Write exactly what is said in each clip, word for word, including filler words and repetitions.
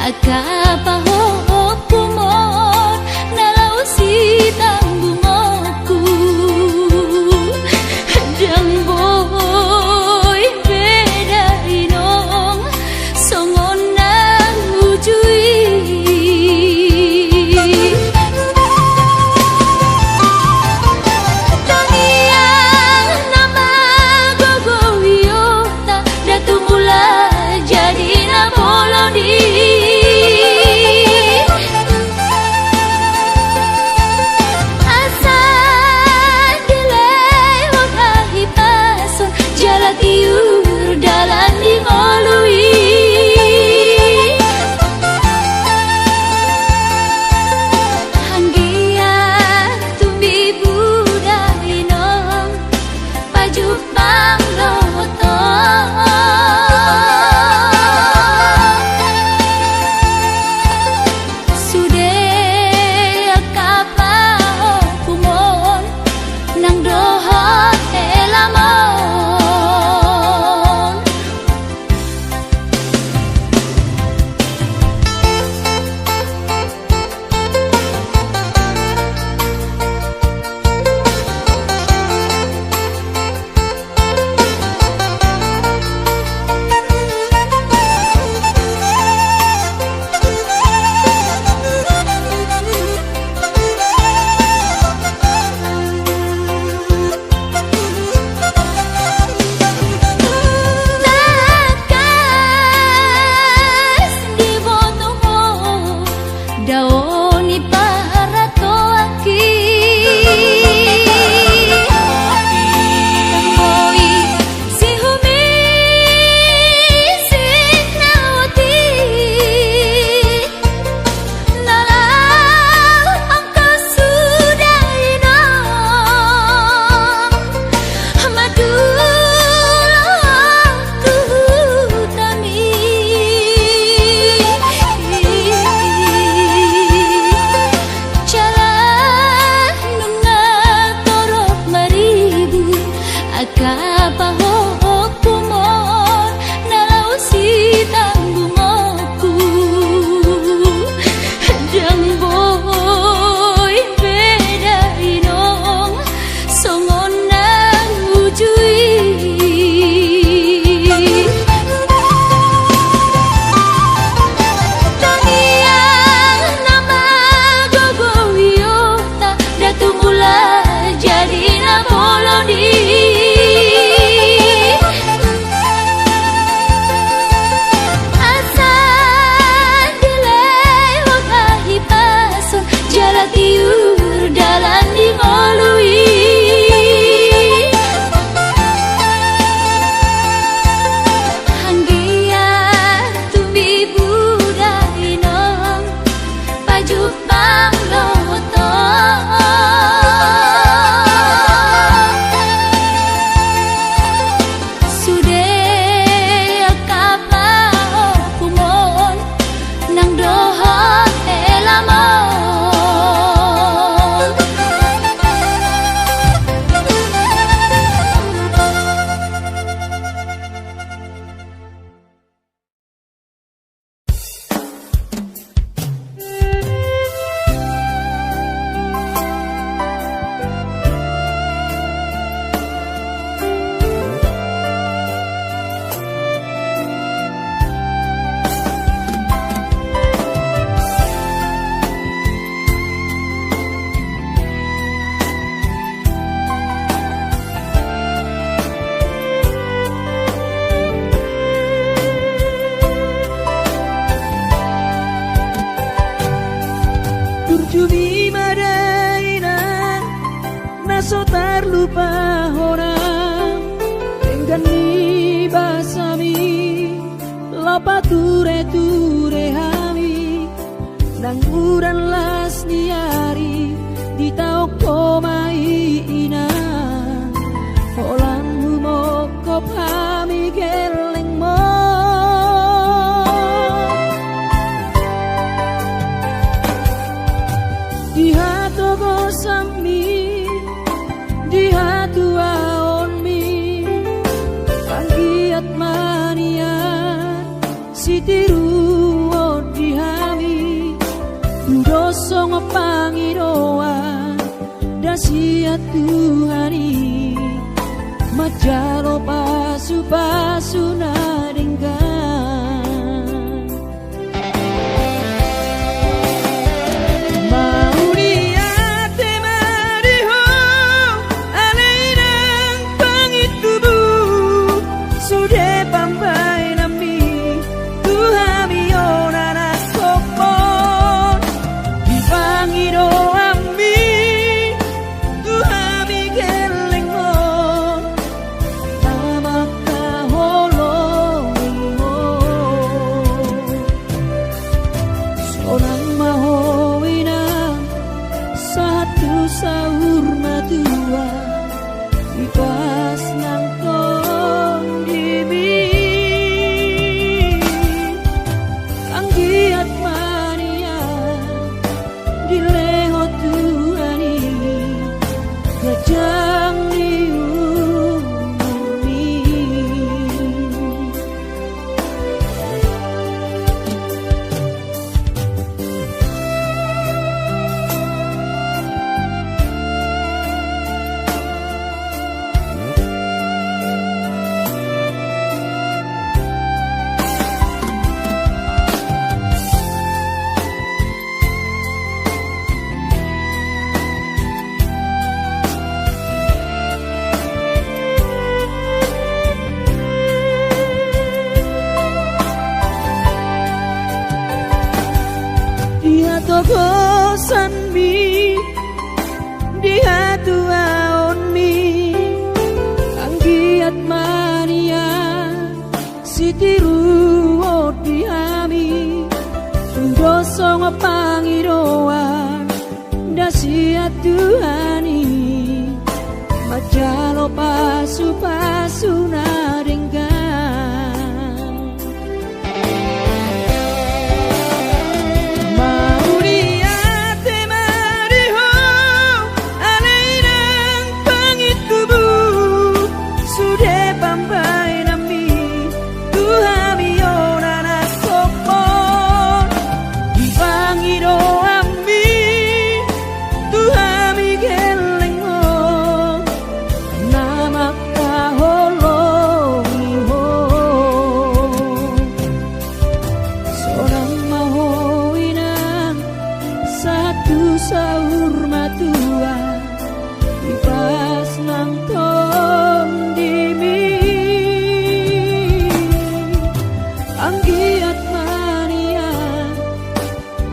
Angka pahompu on na laho sitambungonku, ndang boi be da inong songon na uju i. Tangiang na magogo i, ota, da tumula jadi na bolon i. Asa dilehon hahipason jala tiur dalan di ngolu i. Anggiat tumbi buda inong pajumpang dohot ho. Sude angka pahompu on nang dohot helamon. Tangkas diboto ho dao ni paratoanki. Ndang boi sihumisik na oti na laho angka suda inong mandulot tu hutami. Jala nunga torop maribur angka pahompu on na laho sitambungonku, ndang boi be da inong songon na uju i. Tangiang na magogo i, ota, da tumula jadi na bolon i. Asa dilehon hahipason jala tiur dalan di ngolu i. Anggiat tumbi buda inong pajumpang dohot ho. Sude angka pahompu on nang dohot helamon. Burju ni ma da inang na so tarlupa hona, denggan ni basami laho patureture hami. Nang udan las ni ari ditaon ho ma i inang, holan humongkop hami gellengmon. Di hatogosanmi, di hatuaonmi, anggiat ma nian sitiruon di sian Tuhan i, manjalo pasupasu na denggan. Mauliate ma di Ho, ale inang pangintubu, sude pambahenanmi tu hami on anak sombong. Di pangidoanmi tu hami gellengmon, na mangkaholongi Ho. Sonang ma Ho inang, sahat tu saur matua, ipas nang tondimi. Anggiat ma nian dilehon Tuhan i ganjang ni umurmi. Di hatogosanmi, di hatuaonmi, anggiat ma nian sitiruon di hami, do songon pangidoan na sian Tuhan i, manjalo pasupasu na denggan. Mauliate ma di Ho, ale inang pangintubu, sude pambahenanmi tu hami on anak sombong. Di pangidoanmi tu hami gellengmon, na mangkaholongi Ho. Sonang ma Ho inang, sahat tu saur matua, ipas nang tondimi. Anggiat ma nian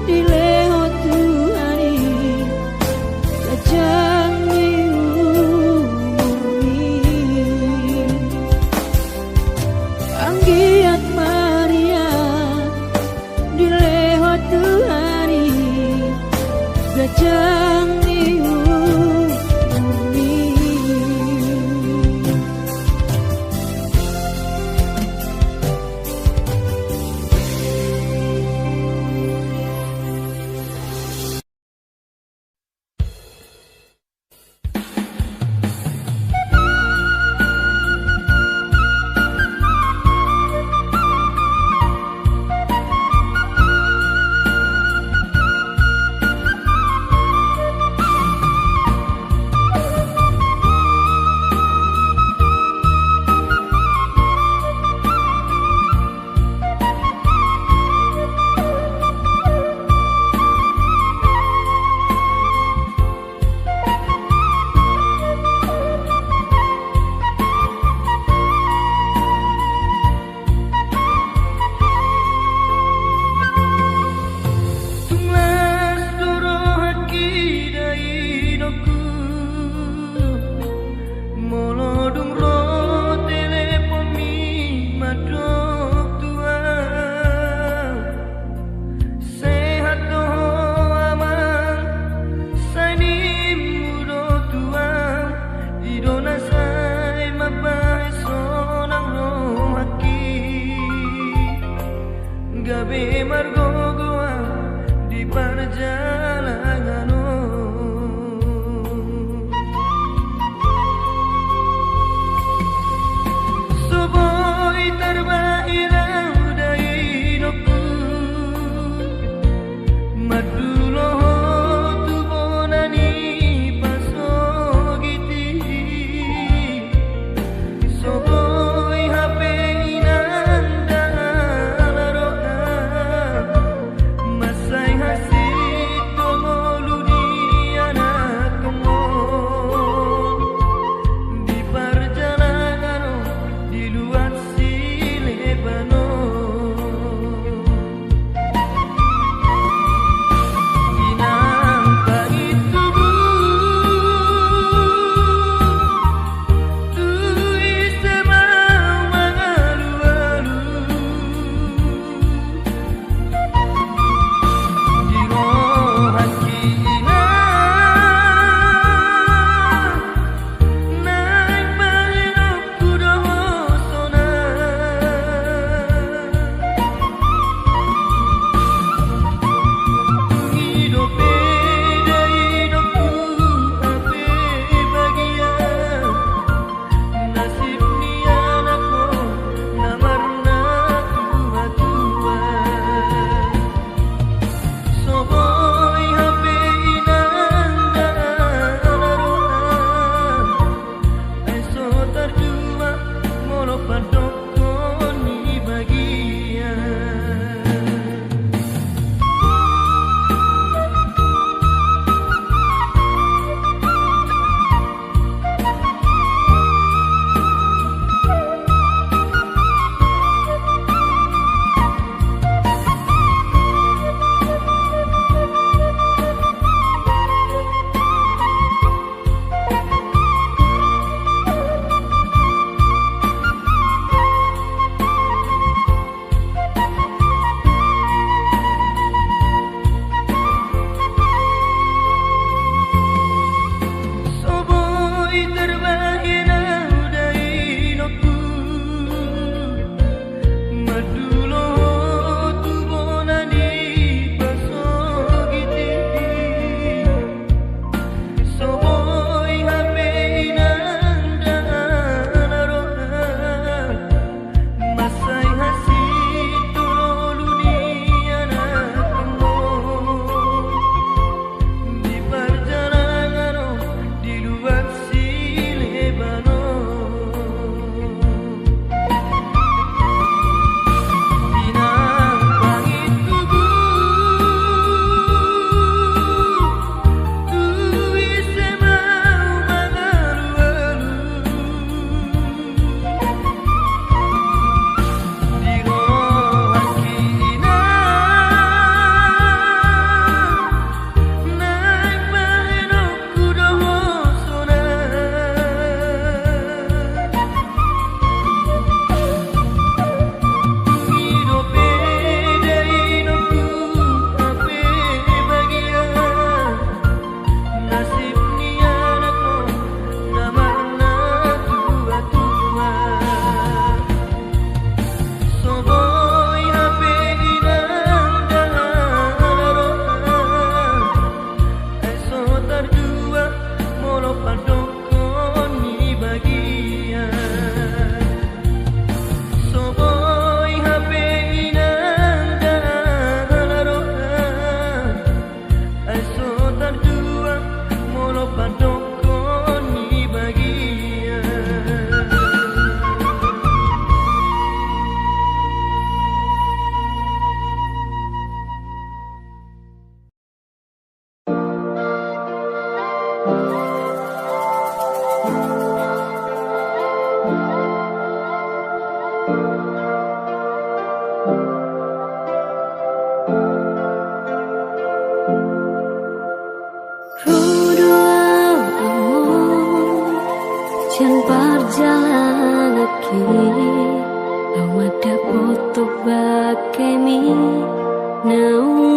dilehon Tuhan i ganjang ni umurmi. Anggiat ma nian dilehon Tuhan i ganjang ni umurmi. parjalananki, ahu mandapot tombak hami, naung